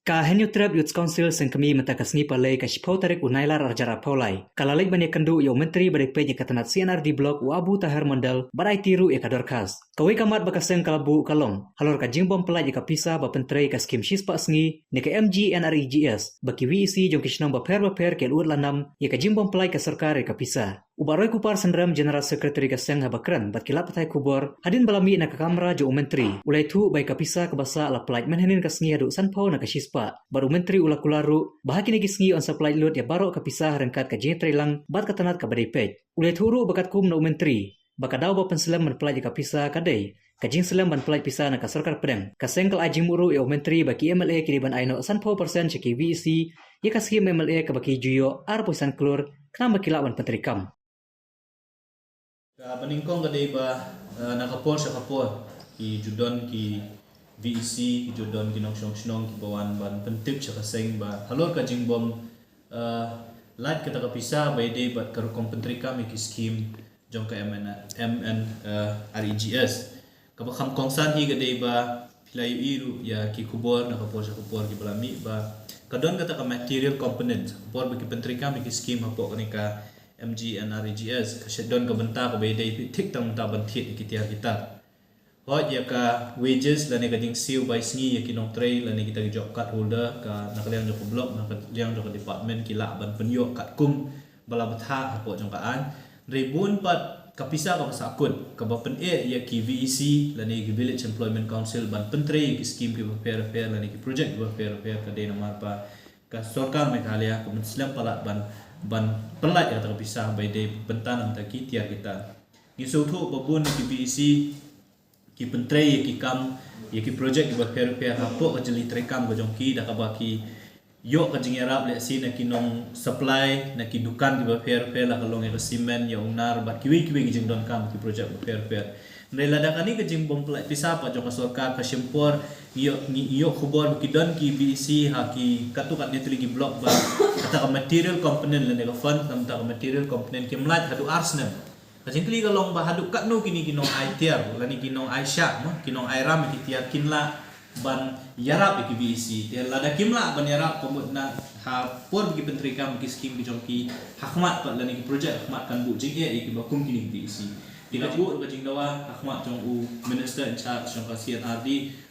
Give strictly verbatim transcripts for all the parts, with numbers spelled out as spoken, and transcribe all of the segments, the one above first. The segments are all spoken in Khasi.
Ka Hynñiewtrep Youth Council Seng Kmie mynta ka sngi Palei ka shiphew tarik u Nailar arhajar arphew lai ka la leit ban ïakynduh ïa u Myntri ba dei peit ïa ka tnat C&RD Block u Abu Taher Mondal bad aiti ruh ïa ka dorkhas. Kawei ka mat ba ka seng ka la buh ka long halor ka jingbym pyllait ïa ka pisa ba pyntrei ïa ka skhim shispah sngi ne ka MGNREGS ba ki VEC jong ki shnong bapher bapher ki la ud la nam ïa ka jingbym pyllait ka sorkar ïa ka pisa. U Bah Roykupar Synrem, General Secretary ka seng, haba kren bad ki lad pathai khubor hadien ba la mih na ka kamra jong u Myntri, u la ïathuh ba ïa ka pisa kaba sah la pyllait mynhynnin ka sngi haduh sanphew na ka shispah. Bad u Myntri u la kular ruh ba ha kine ki sngi un sa pyllait lut ïa baroh ka pisa ha ryngkat ka jingïatreilang bad ka tnat kaba dei peit. U la ïathuh ruh ba katkum na u Myntri ba ka daw ba pynslem ban pyllait ïa ka pisa ka dei ka jingslem ban pyllait pisa na ka sorkar pdeng. Ka seng ka la ai jingmut ruh ïa u Myntri ba ki MLA ki dei ban ai noh sanphew percent sha ki VEC ïa ka skhim MLA kaba ki ju ïoh arphew san klur khnang ba ki lah ban pyntreikam. Kaba nyngkong ka dei ba, eh, na ka por sha ka por ki ju don ki VEC, ki ju don ki nongshong shnong kiba wan ban pyntip sha ka seng ba halor ka jingbym, eh, lait kata ka pisa ba ïadei bad ka rukom pyntreikam ïa ki skhim jong ka MN, MN, eh, REGS. Kaba kham kongsan hi ka dei ba phi la ïohi ruh ïa ki khubor na ka por sha ka por kiba la mih ba ka don kata ka material component. Ka por ba ki pyntreikam ïa ki skhim hapoh kane ka MGNREGS ka shu don ka bynta kaba ïadei thik tang mynta ban thied ïa ki tiar ki tar. Hooid, ïa ka wages lane ka jingsiew bai sngi ïa ki nongtrei lane kita ki job card holder ka na ka liang jong ka block, na ka liang jong ka department ki lah ban pynïoh katkum ba la bthah hapoh jong ka aiñ. Hynrei bun pat ka pisa kaba sahkut kaba pyneh ïa ki VEC lane ki Village Employment Council ban pyntrei ïa ki skhim kiba pher pher lane ki project kiba pher pher ka dei namar ba ka sorkar Meghalaya ka mynslem palat ban, ban pyllait ïa kata ka pisa ba ïadei bynta na bynta ki tiar ki tar. Ngi sngewthuh ba bun ïa ki VEC ki pyntrei ïa ki kam, ïa ki project kiba pher pher hapoh ka jylliew treikam ka jong ki da kaba ki ïoh ka jingïarap lehse na ki nong supply, na ki dukan kiba pher pher, la ka long ïa ka cement, ïa u nar bad kiwei kiwei ki jingdonkam ki project ba pher pher. Hynrei lada kane ka jingbym pyllait pisa pat jong ka sorkar ka shim por, ngi ïoh, ngi ïoh khubor ba ki don ki VEC ha ki katto katne tylli ki block ba kata ka material component lane ka fund na kata ka material component kim lait haduh ar snem. Ka jingkylli ka long ba haduh katno kine ki nongai tiar lane ki nongai shah, mo, ki nongai ram ïa ki tiar kin lah ban ïarap ïa ki VEC. Te lada kim lah ban ïarap ka mut na ha por ba ki pyntreikam ki skhim ki jong ki, ha khmat pat lane ki project ha khmat kan buh jingeh ïa kiba kum kine ki VEC. Te ka jingbuh ka jingdawa ha khmat jong u Minister in charge jong ka C&RD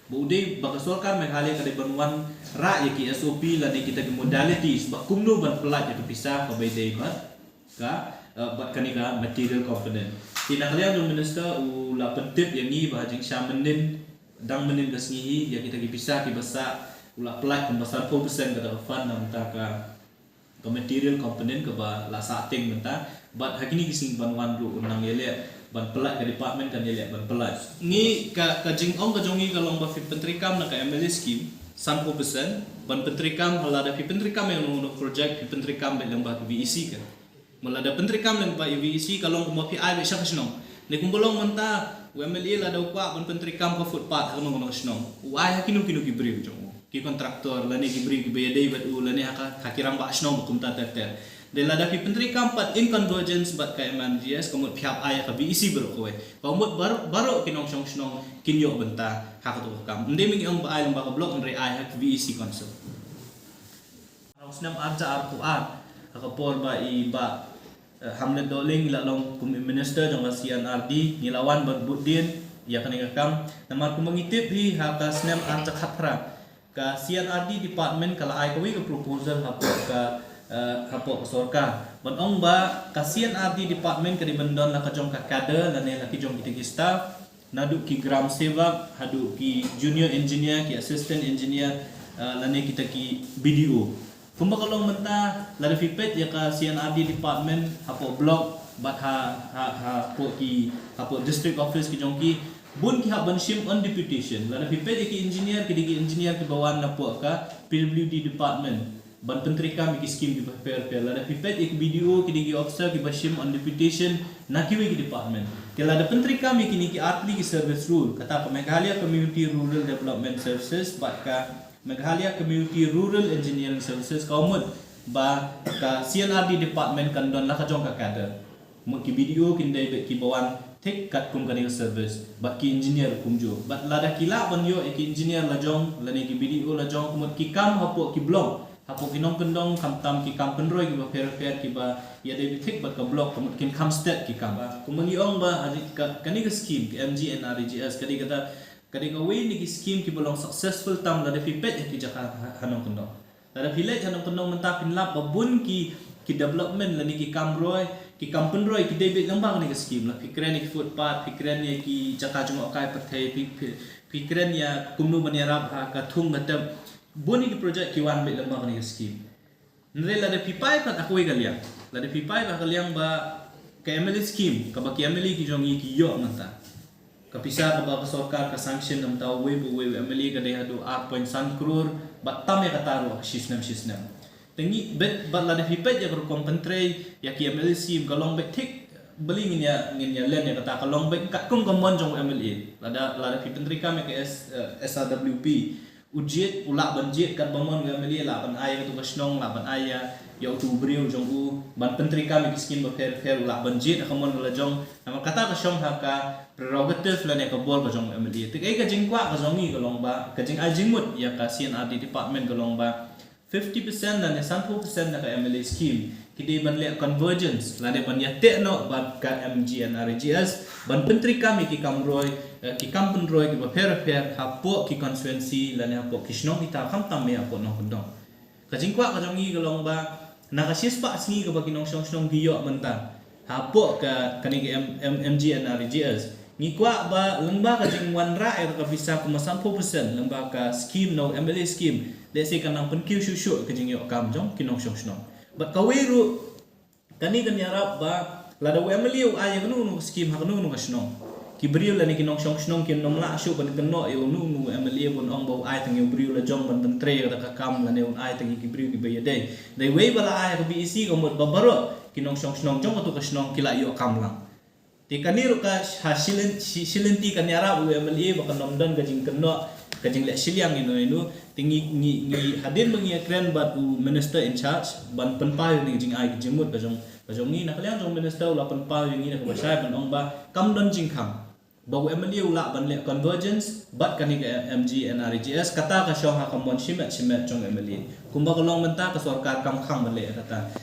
ba u dei ba ka sorkar Meghalaya ka dei ban wanrah ïa ki SOP lane kita ki modalities ba kumno ban pyllait ïa ka pisa kaba ïadei bad ka, eh, bad kane ka material component. Te na ka liang jong u Minister u la pyntip ïa ngi ba ha jingshisha mynnin, dang mynnin ka sngi hi, ïa kita ki pisa kiba sah u la pyllait kumba sanphew percent kata ka fund na bynta ka, ka material component kaba la sah tieng mynta. Bad ha kine ki sngi ban wan ruh un nang ïaleh ban pyllait, ka department kan ïaleh ban pyllait. Ngi ka, ka jingong ka jong ngi ka long ba phi pyntreikam na ka MLA scheme sanphew percent, ban pyntreikam, lada phi pyntreikam ïa uno uno project phi pyntreikam beit lyngba ka VEC ka. Mo lada pyntreikam lyngba ka VEC ka long kumba phi ai beit sha ka shnong. Ne kumba long mynta u MLA lada u kwah ban pyntreikam ka footpath ha kano kano ka shnong, u ai ha kino kino ki briew jong u, ki contractor lane ki briew kiba ïadei bad u lane ha ka, ha ki rangbah shnong ba kumta ter ter. Te lada phi pyntreikam pat in convergence bad ka MNREGS, ka mut phi hap ai ha ka VEC baroh kawei. Ka mut baroh, baroh ki nongshong shnong kin ïoh bynta ha kato ka kam. Ym dei ba ngi ong ba ai lyngba ka block, hynrei ai ha ka VEC council. Snem arhajar arphew ar, ha ka por ba i Bah, eh, Hamlet Dohling i la long kum i Minister jong ka C&RD, ngi la wan bad bud dien ïa kane ka kam. Namar kumba ngi tip hi, ha ka snem arhajar khatphra ka C&RD Department ka la ai kawei ka proposal hapoh ka, eh, hapoh ka sorkar ban ong ba ka C&RD Department ka dei ban don la ka jong ka cadre lane la ki jong kita ki staff, naduh ki gram sevak haduh ki junior engineer, ki assistant engineer, eh, lane kita ki BDO. Kumba ka long mynta, lada phi peit ïa ka C&RD Department hapoh block bad ha, ha, hapoh ki, hapoh district office ki jong ki, bun ki hap ban shim on deputation. Lada phi peit ïa ki engineer, ki dei ki engineer kiba wan napoh ka PWD Department ban pyntreikam ïa ki skhim kiba pher pher. Lada phi peit ïa ki BDO, ki dei ki officer kiba shim on deputation na kiwei ki department. Te lada pyntreikam ïa kine ki artylli ki service role, kata ka Meghalaya Community Rural Development Services bad ka Meghalaya Community Rural Engineering Services, ka mut ba ka C&RD Department kan don la ka jong ka cadre. Kumut ki B D O kin dei bad ki ba wan thik katkum kane ka service, bad ki engineer kumjuh. Bad lada ki lah ban ïoh ïa ki engineer la jong lane ki B D O la jong, kumut ki kam hapoh ki block, hapoh ki nongkyndong, khamtam ki kam pynroi ki bapher bapher ki ba ïadei beit thik bad ka block, kumut kin kham stet ki kam. Kumba ngi ong ba, ha ka, kane ka scheme ka M G N R E G S, ka dei kata, ka dei kawei na ki scheme ki ba long successful tam lada phi peit ha ki jaka ha, ha nongkyndong. Lada phi leit ha nongkyndong mynta phin lap ba bun ki, ki development lane ki kam roi, ki kam pynroi ki dei beit lyngba kane ka scheme. La phi kren ïa ki footpath, phi kren ïa ki jaka jngohkai pyrthei, phi, phi, phi kren ïa kumno ban ïarap ha ka thung ka tep. Bun ïa ki project ki wan beit lyngba kane ka scheme. Hynrei lada phi peit pat ha kawei ka liang, lada phi peit pat ha ka liang ba ka M L A scheme, kaba ki M L A ki jong ngi ki ïoh mynta, ka pisa kaba ka sorkar ka sanction na bynta uwei pa uwei u M L A ka dei haduh ar point san klur, bad tam ïa kata ruh ha shi snem shi snem. Te ngi beit, bad lada phi peit ïa ka rukom pyntrei ïa ki M L A scheme, ka long beit thik, balei ngin ïa, ngin ïa len ïa kata, ka long beit katkum ka mon jong u M L A. Lada, lada phi pyntreikam ïa ka S, eh, S R W P, u jied, u lah ban jied katba mon ka M L A, lah ban ai ïa katu ka shnong, lah ban ai ïa, ïa utu u briew jong u ban pyntreikam ïa ki scheme bapher bapher, u lah ban jied ha ka mon ka la jong. Namar kata ka shong ha ka prerogative lane ka bor ka jong u M L A. Te kaei ka jingkwah ka jong ngi ka long ba, ka jingai jingmut ïa ka C and R D department ka long ba fifty percent lane sanphew percent na ka M L A scheme ki dei ban leh convergence lane ban ïateh noh bad ka M G N R E G S ban pyntreikam ïa ki kam roi, eh, ki kam pynroi ki bapher bapher hapoh ki constituency lane hapoh ki shnong kita, khamtam ïa hapoh nongkyndong. Ka jingkwah ka jong ngi ka long ba na ka shispah sngi kaba ki nongshong shnong ki ïoh mynta hapoh ka, kane ka M-, M-, M G N R E G S, ngi kwah ba lyngba ka jingwanrah ïa ka pisa kumba sanphew percent lyngba ka scheme na u M L A scheme, lehse kan nang pynkiew shuh shuh ka jingïoh kam jong ki nongshong shnong. Bad kawei ruh, kane kan ïarap ba lada u M L A u ai ïa kano kano ka scheme ha kano kano ka shnong, ki briew lane ki nongshong shnong kin nym lah shuh ban kynnoh ïa uno uno u M L A ban ong ba u ai tang ïa u briew la jong ban pyntrei ïa kata ka kam lane un ai tang ïa ki briew kiba ïadei. Dei wei ba la ai ha ka B E C ka mut ba baroh ki nongshong shnong jong katu ka shnong ki la ïoh kam lang. Te kane ruh ka ha shi lynti, shi, shi lynti kan ïarap u M L A ba kan nym don ka jingkynnoh, ka jingleh shiliang ïano ïano. Te ngi, ngi, ngi hadien ba ngi ïakren bad u minister in charge ban pynpaw ïa kane ka jingai ka jingmut ka jong, ka jong ngi, na ka liang jong u minister u la pynpaw ïa ngi na kaba shai ban ong ba kam don jingkhang ba u M L A u lah ban leh convergence bad kane ka M G N R E G S, kata ka shong ha ka mon shimet shimet jong u M L A. Kumba ka long mynta ka sorkar kam khang ban leh kata.